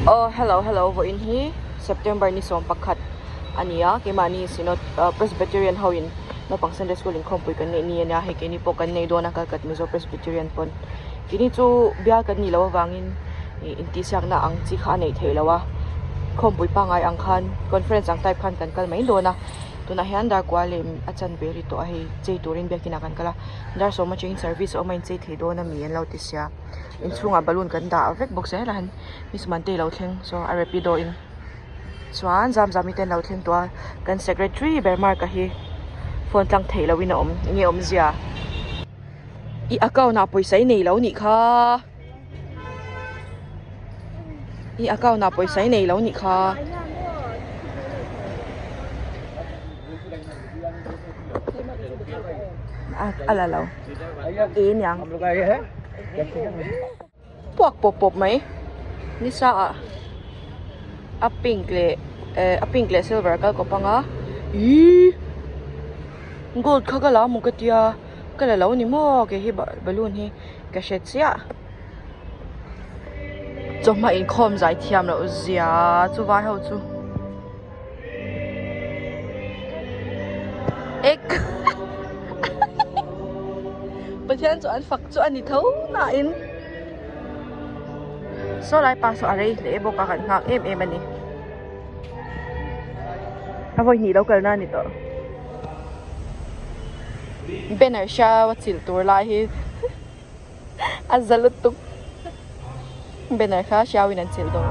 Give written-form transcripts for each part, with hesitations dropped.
Aw hello hello vawiin hi September ni 11 a ni a keimahni Synod Presbyterian ho in naupang Sunday school inkhawmpui kan neih ni a nia hei keini pawh kan nei dawn a Kalkat Mizo Presbyterian pawn keini chu bial kan nih loh avangin ih intihsiakna ang chi kha a neih theih loh a khawmpui pangngai ang khan conference ang type khan kan kal mai dawn a tunah hian darkua lem a chanve ri tawh a hei chei turin biakin ah kan kal a dar sawm atangin service a awm a inchei thei dawn ami an lo ti sia. Inchhungah balloon kan dah vek bawk zel a han miss Mantei lo thleng saw a rapido in chuan Zamzami te an lo thleng tawh a kan secretary ber Mark a hi phone tlang theih loh in a awm enge awmzia i account ah pawisa i nei lo nih kha i account ah pawisa i nei lo nih kha. A la lo e niang puak pawp pawp mai nisa ah a pink leh eh a pink leh silver a kal kawp anga ihh gold kha ka la maw ka tia ka la lo ni maw kei hi balloon hi ka hre chiah chawhma inkhawm zai thiam loh zia chu vai ho chu. Ek Pathian chu an fak chu a ni tho nain saw lai pa saw a rei hle bawk a kan nghak em em a ni a vawi hnih lo kalna a ni tawh banner hriau a chilh tur lai hi a za lutuk banner kha hriau in an chilh dawn.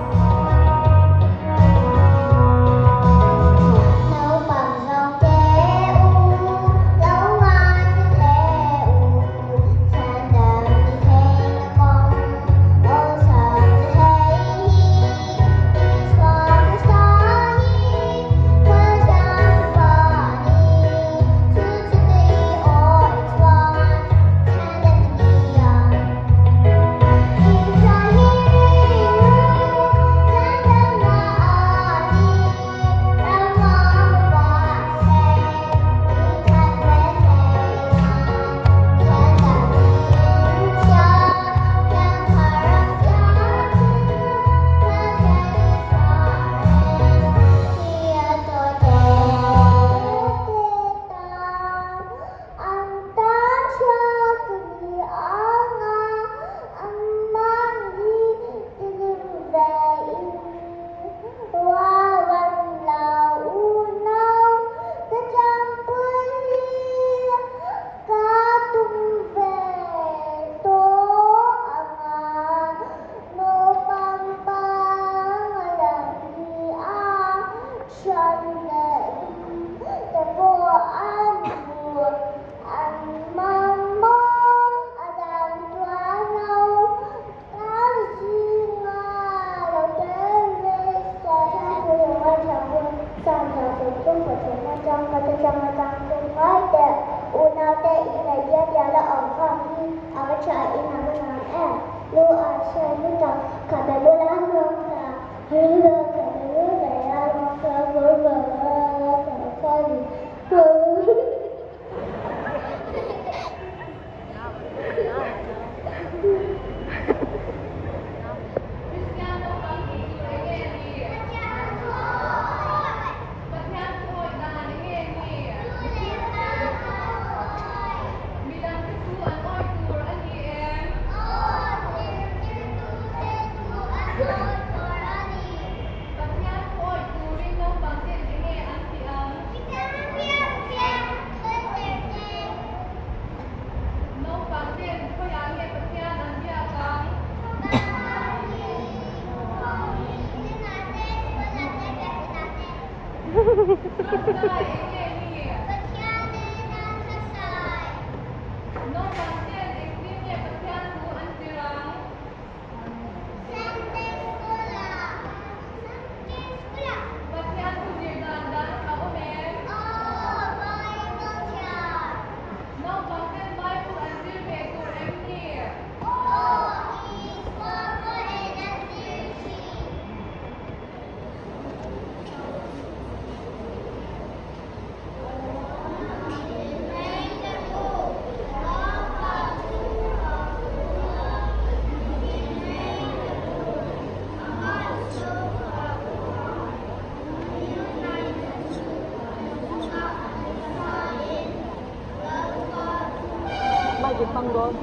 Sam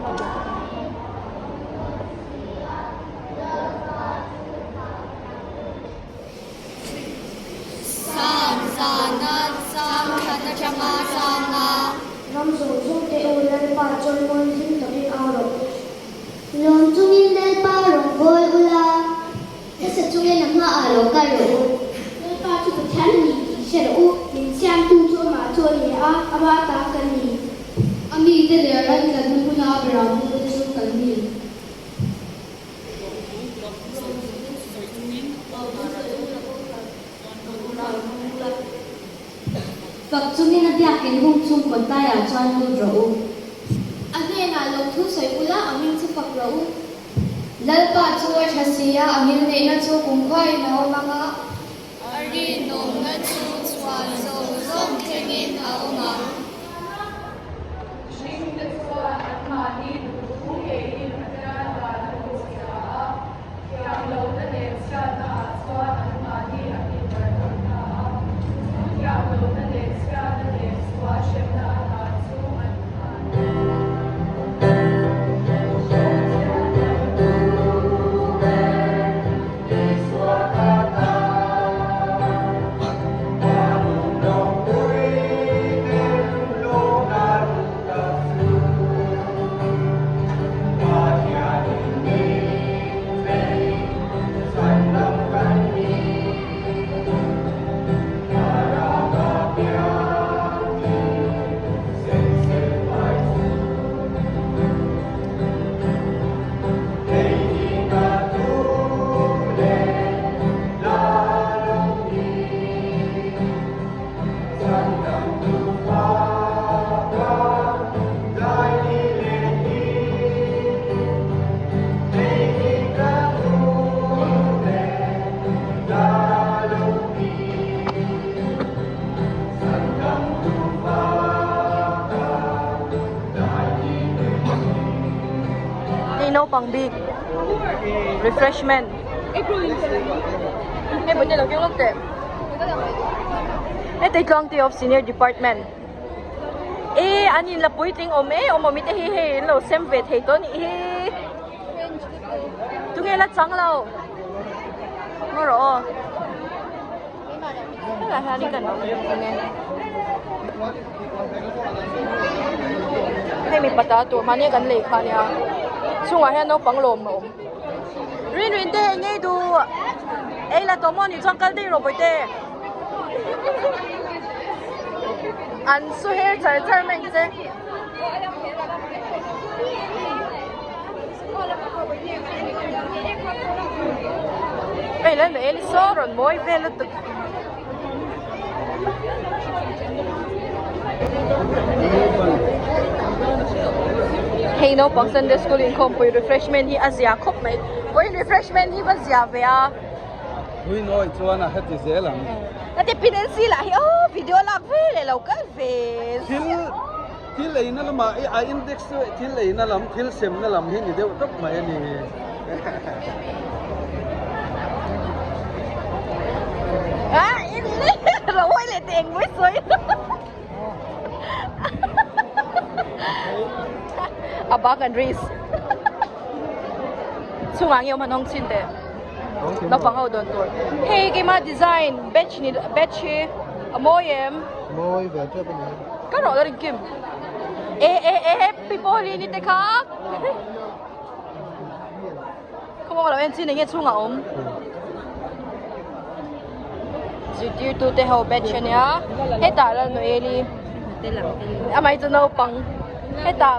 zana chang khat atanga chang a. Ram zawng zawng te u Lalpa chawimawi hlim takin au rawh u. Lawm chungin Lalpa rawn bawi ula, hmasa chungin a hmaah lo kal rawh u. Lalpa chu Pathian a ni tih hre rawh u. Min siamtu chu amah chu a ni a, ama ta kan ni. A mite leh a ran tlatna hmuna a berahpute chu kan ni. Fak chungin a biakin hung chung kawtlaiah chuan lut rawh u. A hnenah lawmthu sawi ula, a hming chu fak rawh u. Lalpa chu a tha si a, a ngilneihna chu kumkhuain a awm ang a. A rinawmna chu chhuan zawng zawng thlengin a awm ang. Mihringte chuan anmahni duhthu ngeiin Pathian dan an bawhchhia a, thiamlohna leh chhiatnaah chuan anmahni an inbarhawm ta a. Chu thiamlohna leh chhiatna leh chhuah hremna ata chu an Hei naupang bik refreshment hei pawh lo keng lawk teh heti tluang te of senior department e an in la puitling awm em awm awm i te hi hei an lo sem ve thei tawh a nih hi tunge la chang lo ngaw rawh aw. Helai hian in kan awm e. Hei mipa ta tur mahni kan lei kha ania chungah hian naupang lawm a awm. Rin rin te hei ngei duh ei la tawh maw ni chuan kal daih rawh bawihte. An su her char char mai ang che. Hei lai mai hi saw rawn mawi vel lutuk. Hei naupang Sunday school inkhawmpui refreshment hi a zia khawp mai. Vawiin refreshment hi va zia ve a. Ui nawi chuan a heti zel ang. Heti pin en si lah hi aw video lak ve leh lo kal ve ziah. Thil eina lamah i a index chu thil eina lam thil semna lam hi ni deuh tawp mai a ni. Ah, in lo hawi leh teh engmaw i sawi. A bak an risk. Chungah nge awm han hawng chhin teh. Naupang ho dawn tur. Hei keimah design batch ni batch hi a mawi em? Mawi ve tep a ni. Ka rawh la rin kim. E e e happy pawh ni te kha. Khawng lo en chin enge chhungah awm. Zirtirtu te ho batch ania. Hetah la Noeli. Amah hi chu naupang. Hetah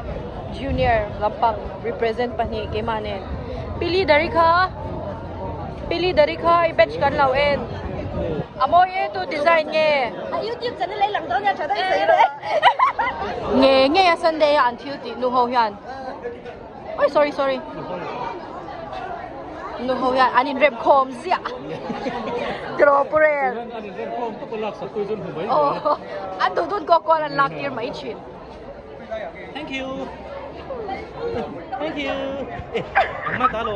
junior lampang represent pahnih keimah nen. Pi leader hi kha Pi leader hi kha i batch kan lo en. A mawi e tu design nge. A youtube channel ei lang dawn nia tha deuh sawi rawh e. Nge nge a Sunday a an thil tih nu ho hian. Oi sorry sorry. Nu ho hian an inrem khawm ziah. Tiraw Purel. An inrem khawm tawp a lak sak tu chu an hmu mai. Aw an duh dun kuak kual an lak tir mai thin. Thank you. Thank you. Eh, amma ta lo.